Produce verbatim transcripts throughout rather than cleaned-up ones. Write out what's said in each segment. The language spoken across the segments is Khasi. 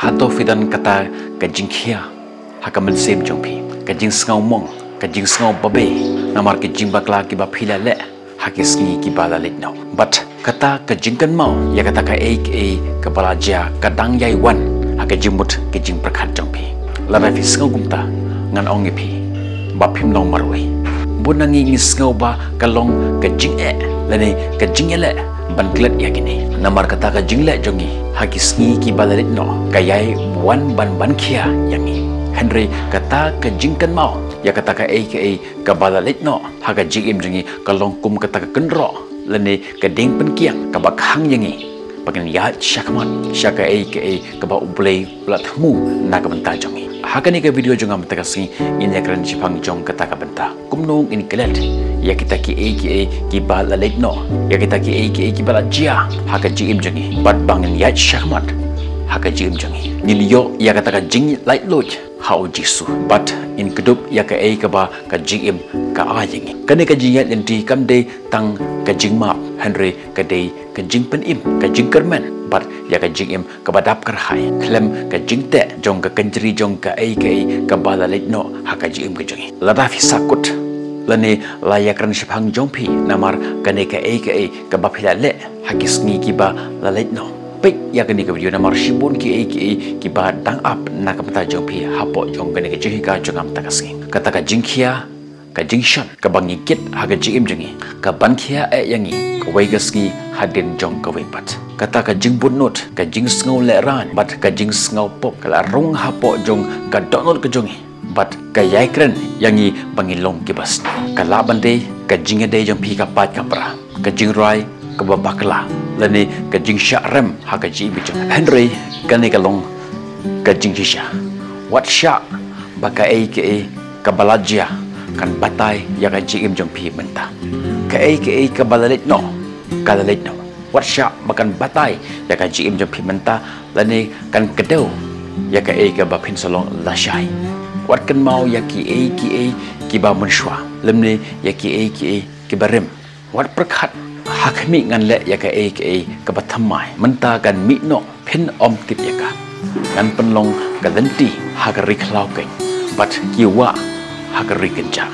Hato phi don kata ka jingkhia ha ka mynsiem jong phi, ka jingsngew mong, ka jingsngew babe namar ki jingbakla kiba phi la leh ha ki sngi kiba la leit noh? Bad kata ka jingkynmaw ïa kata kaei kaei kaba la jia ka dang ïai wan ha ka jingmut ka jingpyrkhat jong phi. Lada phi sngew kumta, ngan ong ïa phi ba phim long marwei. Bun na ngi ngi sngew ba ka long ka jingeh lane ka jingïaleh ban klet ïa kine, namar kata ka jingleh jong ngi ha ki sngi kiba la leit noh ka ïai wan ban ban khia ïa ngi. Hynrei kata ka jingkynmaw ïa kata kaei kaei kaba la leit noh ha ka jingim jong ngi ka long kum kata ka kynroh lane ka dieng pynkiang kaba khang ïa ngi ba ngin ïaid shakhmat sha kaei kaei kaba U Blei u la thmu na ka bynta jong ngi. Ha kane ka video jong nga mynta ka sngi, ngin ïakren shaphang jong kata ka bynta, kumno ngin klet ïa kita kiei kiei kiba la leit noh, ïa kita kiei kiei kiba la jia ha ka jingim jong ngi, bad ba ngin ïaid shakhmat ha ka jingim jong ngi. Ngin ïoh ïa kata ka jinglaitluid ha U Jisu bad ngin kdup ïa kaei kaba ka jingim ka ai ïa ngi. Kane ka jingïaid lynti kam dei tang ka jingmap, hynrei ka dei ka jingpynim, ka jingkyrmen bad ïa ka jingim kaba dap kyrhai khlem ka jingteh jong ka kynjri jong kaei kaei kaba la leit noh ha ka jingim ka jong ngi. Lada phi sahkut lane la ïakren shaphang jong phi namar kane kaei kaei kaba phi la leh ha ki sngi kiba la leit noh, peit ïa kane ka video namar shibun kiei kiei kiba dang ap na ka bynta jong phi hapoh jong kane ka jinghikai jong nga mynta ka sngi. Kata ka jingkhia, ka jingshon kaba ngi kit ha ka jingim jong ngi ka ban khia eh ïa ngi kawei ka sngi hadien jong kawei pat. Kata ka jingbun nud, ka jingsngew lehraiñ bad ka jingsngew pop ka la rung hapoh jong ka dohnud ka jong ngi bad ka ïai kren ïa ngi ba ngi long kiba sniew. Ka lah ban dei ka jingïadei jong phi ka pait ka pra, ka jingrwai kaba bakla lane ka jingshah rem ha ka jingim jong ngi. Hynrei kane ka long ka jingshisha. Wat shah ba kaei kaei kaba la jia kan batai ïa ka jingim jong phi mynta. Kaei kaei kaba la leit noh ka la leit noh. Wat shah ba kan batai ïa ka jingim jong phi mynta lane kan kdew ïa kaei kaba phin sa long lashai. Wat kynmaw ïa kiei kiei kiba mynshuwa lymne ïa kiei kiei kiba rim. Wat pyrkhat, ha khmih ngan leh ïa kaei kaei kaba thymmai, mynta kan mih noh, phin ym tip ïa ka. Ngan pynlong ka lynti ha ka ri khlaw keiñ bad ki wah ha ka ri kynjah.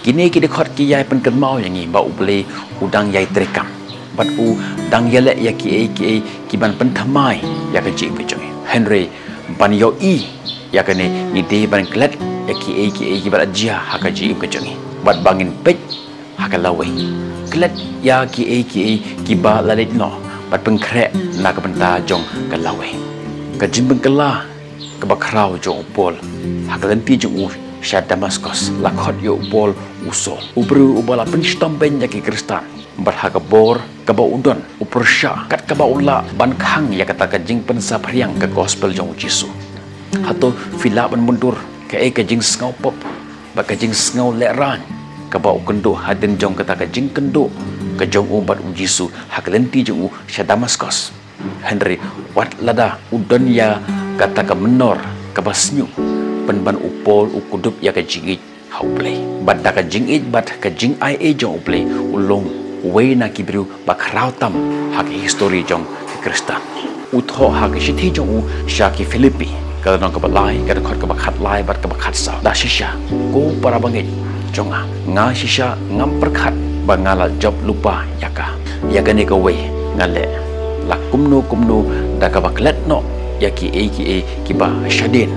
Kine ki dkhot ki ïai pynkynmaw ïa ngi ba U Blei u dang ïai treikam bad u dang ïaleh ïa kiei kiei ki ban pynthymmai ïa ka jingim ka jong ngi. Hynrei ban ïohi ïa kane ngi dei ban klet ïa kiei kiei kiba la jia ha ka jingim ka jong ngi bad ba ngin peit ha ka lawei. Klet ïa kiei kiei kiba la leit noh bad pynkhreh na ka bynta jong ka lawei. Ka jingpynkylla kaba khraw jong u Paul ha ka lynti jong u sha Damaskos la khot ïa u Paul u Saul, u briew uba la pynshitom beiñ ïa ki Khristan. Bad ha ka bor kaba u don, u pyrshah kat kaba u lah ban khang ïa kata ka jingpynsaphriang ka gospel jong u Jisu. Hato phi lah ban mundur kaei ka jingsngew pop bad ka jingsngew lehraiñ kaba u kynduh hadien jong kata ka jingkynduh ka jong u bad u Jisu ha ka lynti jong u sha Damaskos? Hynrei wat lada u don ïa kata ka mynnor kaba shñiuh, pynban u Paul u kdup ïa ka jingïeit ha U Blei. Bad da ka jingïeit bad ka jingaiei jong U Blei u long uwei na ki briew ba khraw tam ha ka histori jong ki Khristan. U thoh ha ka shithi jong u sha ki Philippi, ka lynnong kaba lai, ka dkhot kaba khatlai bad kaba khatsaw. Da shisha, ko para bangeit jong nga, nga shisha ngam pyrkhat ba nga la jop lypa ïa ka. Ïa kane kawei nga leh, la kumno kumno da kaba klet noh ïa kiei kiei kiba shadien,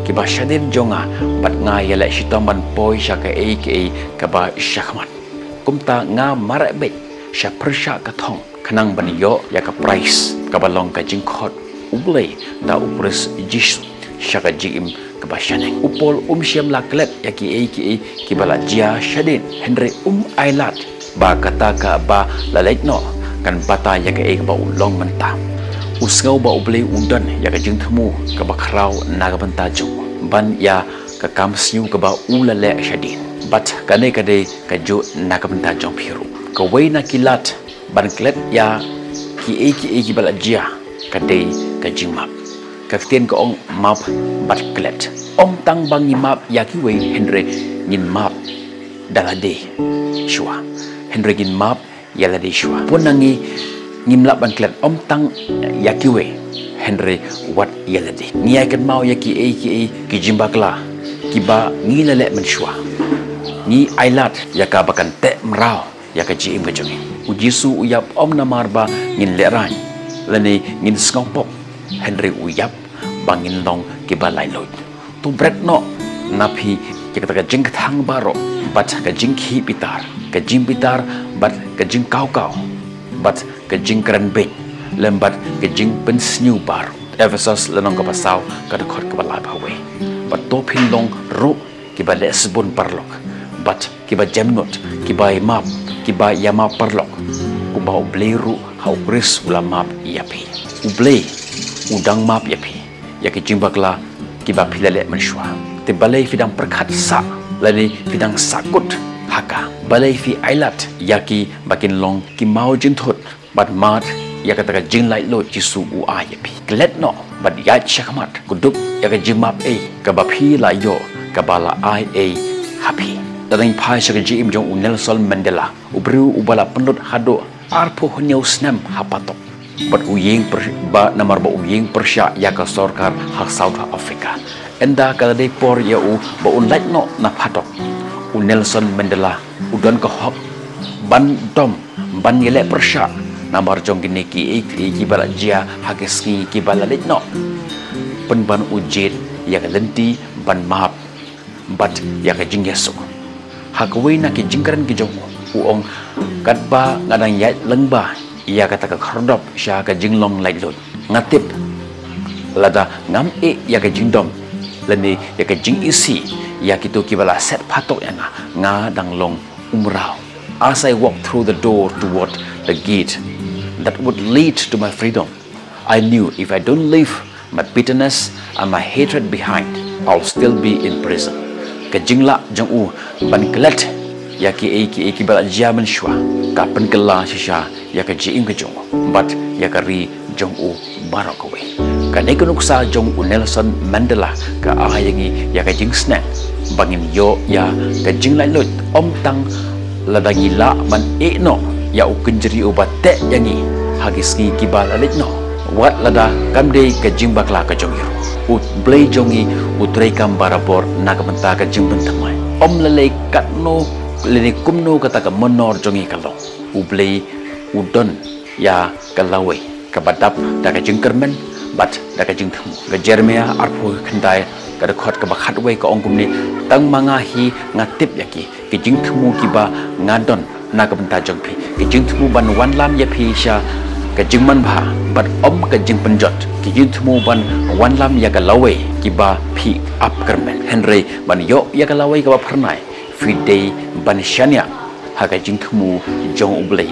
kiba shadien jong nga, bad nga ïaleh shitom ban poi sha kaei kaei kaba shakhmat. Kumta nga mareh beit sha pyrshah ka thong khnang ban ïoh ïa ka prais kaba long ka jingkhot U Blei da U Khrist Jisu sha ka jingim kaba shaneng. U Paul um shym la klet ïa kiei kiei kiba la jia shadien, hynrei um ailad ba kata kaba la leit noh kan batai ïa kaei kaba u long mynta. U sngew ba U Blei u don ïa ka jingthmu kaba khraw na ka bynta jong u ban ïa ka kam shñiuh kaba u la leh shadien. Bad kane ka dei kajuh na ka bynta jong phi ruh. Kawei na ki lad ban klet ïa kiei kiei kiba la jia ka dei ka jingmap. Ka ktien ka ong map bad klet. Ym tang ba ngi map ïa kiwei, hynrei ngin map da lade shuwa. Hynrei ngin map ïa lade shuwa. Bun na ngi ngim lah ban klet ym tang ïa kiwei, Hynrei wat ïa lade. Ngi ïa kynmaw ïa kiei kiei ki jingbakla kiba ngi la leh mynshuwa. Ngi ailad ïa kaba kan teh mraw ïa ka jingim ka jong ngi. U Jisu u ïap ym namar ba ngin lehraiñ lane ngin sngewpop, hynrei u ïap ba ngin long kiba laitluid. To bret noh na phi ïa kata ka jingkthang baroh, bad ka jingkhih bitar, ka jingbitar, bad ka jingkawkaw, bad ka jingkren beiñ, lem bad ka jingpynsniew baroh. Ephesos lynnong kaba saw, ka dkhot kaba laiphew wei. Bad to phin long ruh kiba leh sbun paralok, bad kiba jemnud, kiba ïamap, kiba ïamap paralok, kumba U Blei ruh ha U Khrist u la map ïa phi. U Blei u dang map ïa phi ïa ki jingbakla kiba phi la leh mynshuwa. Te balei phi dang pyrkhat sah, lane phi dang sahkut ha ka? Balei phi ailad ïa ki ba kin long ki maw jynthut, bad mad ïa kata ka jinglaitluid Jisu u ai ïa phi? Klet noh bad ïaid shakhmat, kdup ïa ka jingmap ei kaba phi la ïoh, kaba la ai ei ha phi. Lada ngin phai sha ka jingim jong u Nelson Mandela, u briew uba la pynlut haduh arphew hynñiew snem ha phatok, bad u ïeng pyr-, ba namar ba u ïeng pyrshah ïa ka sorkar ha South Africa. Ynda ka la dei por ïa u ba un lait noh na phatok, u Nelson Mandela u don ka hok ban dom, ban ïaleh pyrshah namar jong kine kiei kiei kiba la jia ha ki sngi kiba la leit noh. Pynban u jied ïa ka lynti ban map bad ïa ka jingïasuk. Ha kawei na ki jingkren ki jong u, u ong, katba nga dang ïaid lyngba ïa kata ka khyrdop sha ka jinglong laitluid, nga tip lada ngam ïeh ïa ka jingdom lane ïa ka jingisih ïa kito kiba la set phatok ïa nga, nga dang long umraw. As I walked through the door toward the gate that would lead to my freedom, I knew if I don't leave my bitterness and my hatred behind, I'll still be in prison. Ka jinglah jong u ban klet ïa kiei kiei kiba la jia mynshuwa ka pynkylla shisha ïa ka jingim ka jong u bad ïa ka ri jong u baroh kawei. Kane ka nuksa jong u Nelson Mandela ka ai ïa ngi ïa ka jingsneng ba ngin ïoh ïa ka jinglaitluid, ym tang lada ngi lah ban ïeh noh ïa u kynjri uba teh ïa ngi ha ki sngi kiba la leit noh. Wat lada kam dei ka jingbakla ka jong ngi ruh, U Blei jong ngi u treikam barabor na ka bynta ka jingpynthymmai. Ym lei lei katno lane kumno kata ka mynnor jong ngi ka long, U Blei u don ïa ka lawei kaba dap da ka jingkyrmen bad da ka jingthmu. Ka Jeremiah arphew khyndai, ka dkhot kaba khatwei ka ong kumne, tang ma nga hi nga tip ïa ki, ki jingthmu kiba nga don na ka bynta jong phi, ki jingthmu ban wanlam ïa phi sha ka jingmanbha bad ym ka jingpynjot, ki jingthmu ban wanlam ïa ka lawei kiba phi ap kyrmen, hynrei ban ïoh ïa ka lawei kaba phyrnai. Phi dei ban shaniah ha ka jingthmu jong U Blei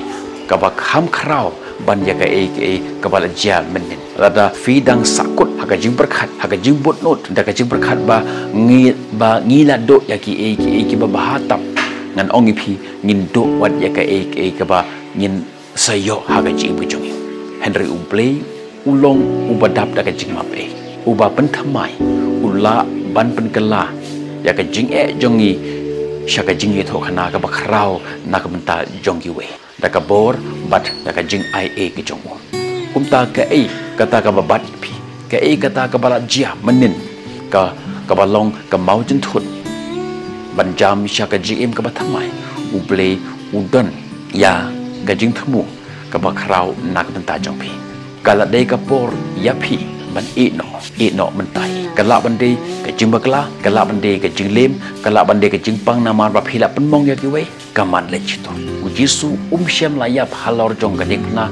kaba kham khraw ban ïa kaei kaei kaba la jia mynnin. Lada phi dang sahkut ha ka jingpyrkhat, ha ka jingbud nud da ka jingpyrkhat ba ngi, ba ngi la duh ïa kiei kiei kiba bha tam, ngan ong ïa phi, ngin duh wat ïa kaei kaei kaba ngin sa ïoh ha ka jingim ka jong ngi. Hynrei U Blei u long uba dap da ka jingmap ei, uba pynthymmai, u lah ban pynkylla ïa ka jingeh jong ngi sha ka jingïathuhkhana kaba khraw na ka bynta jong kiwei, da ka bor bad da ka jingai ei ka jong u. Kumta kaei kata kaba bat ïa phi, kaei kata kaba la jia mynnin, ka, kaba long ka mawjynthut ban jam sha ka jingim kaba thymmai, U Blei u don ïa ka jingthmu kaba khraw na ka bynta jong phi. Ka la dei ka por ïa phi ban ïeh noh, ïeh noh mynta hi. Ka lah ban dei ka jingbakla, ka lah ban dei ka jinglem, ka lah ban dei ka jingpang namar ba phi la pynmong ïa kiwei, ka man leit shitom. U Jisu um shym la ïap halor jong ka diengphna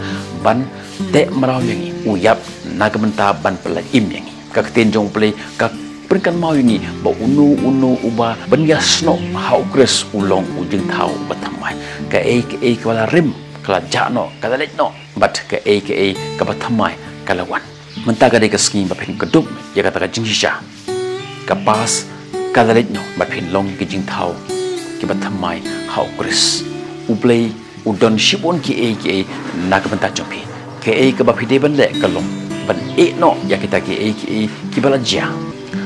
ban teh mraw ïa ngi, u ïap na ka bynta ban pyllait im ïa ngi. Ka ktien jong U Blei ka pynkynmaw ïa ngi ba uno uno uba pynïasnoh ha U Khrist u long u jingthaw uba thymmai. Kaei kaei kaba la rim ka la jah noh, ka la leit noh, bad kaei kaei kaba thymmai ka la wan. Mynta ka dei ka sngi ba phin kdup ïa kata ka jingshisha. Ka past ka la leit noh, ba phin long ki jingthaw kiba thymmai ha U Khrist. U Blei u don shibun kiei kiei na ka bynta jong phi. Kaei kaba phi dei ban leh ka long ban ïeh noh ïa kita kiei kiei kiba la jia,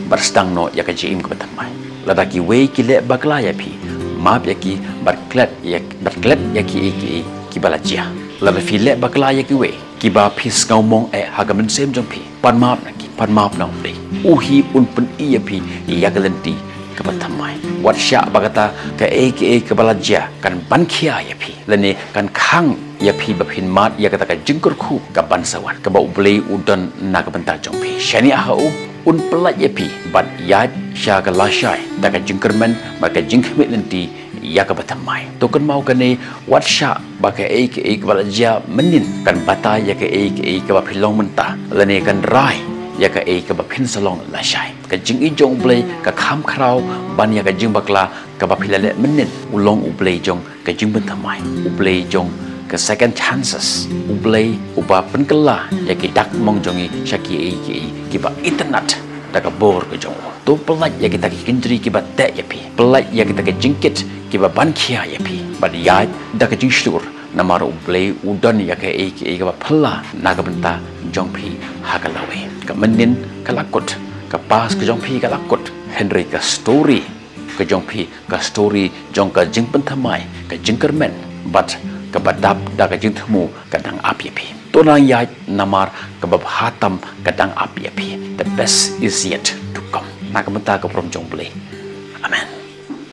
bad sdang noh ïa ka jingim kaba thymmai. Lada kiwei ki leh bakla ïa phi, map ïa ki bad klet ïa, bad klet ïa kiei kiei kiba la jia. Lada phi leh bakla ïa kiwei kiba phi sngewmong eh ha ka mynsiem jong phi, Pan map na ki, pan map na U Blei. U hi un pyni ïa phi ïa ka lynti kaba thymmai. Wat shah ba kata kaei kaei kaba la jia kan ban khia ïa phi, lane kan khang ïa phi ba phin mad ïa kata ka jingkyrkhu ka ban sa wan, kaba U Blei u don na ka bynta jong phi. Shaniah ha u, un pyllait ïa phi bad ïaid sha ka lashai da ka jingkyrmen bad ka jingkhmih lynti ïa kaba thymmai. To kynmaw kane, wat shah ba kaei kaei kaba la jia mynnin kan batai ïa kaei kaei kaba phi long mynta, lane kan rai ïa kaei kaba phin sa long lashai. Ka jingïeit jong U Blei ka kham khraw ban ïa ka jingbakla kaba phi la leh mynnin. U long U Blei jong ka jingpynthymmai, U Blei jong ka second chances, U Blei uba pynkylla ïa ki dak mong jong ngi sha kiei kiei kiba itynnad da ka bor ka jong u. To pyllait ïa kita ki kynjri kiba teh ïa phi, pyllait ïa kita ki jingkit kiba ban khia ïa phi, bad ïaid da ka jingshlur, namar U Blei u don ïa kaei kaei kaba phylla na ka bynta jong phi ha ka lawei. Ka mynnin ka la kut, ka past ka jong phi ka la kut, hynrei ka story ka jong phi, ka story jong ka jingpynthymmai, ka jingkyrmen bad kaba dap da ka jingthmu ka dang ap ïa phi. To nang ïaid, namar kaba bha tam ka dang ap ïa phi. The best is yet to come. Na ka bynta ka burom jong U Blei,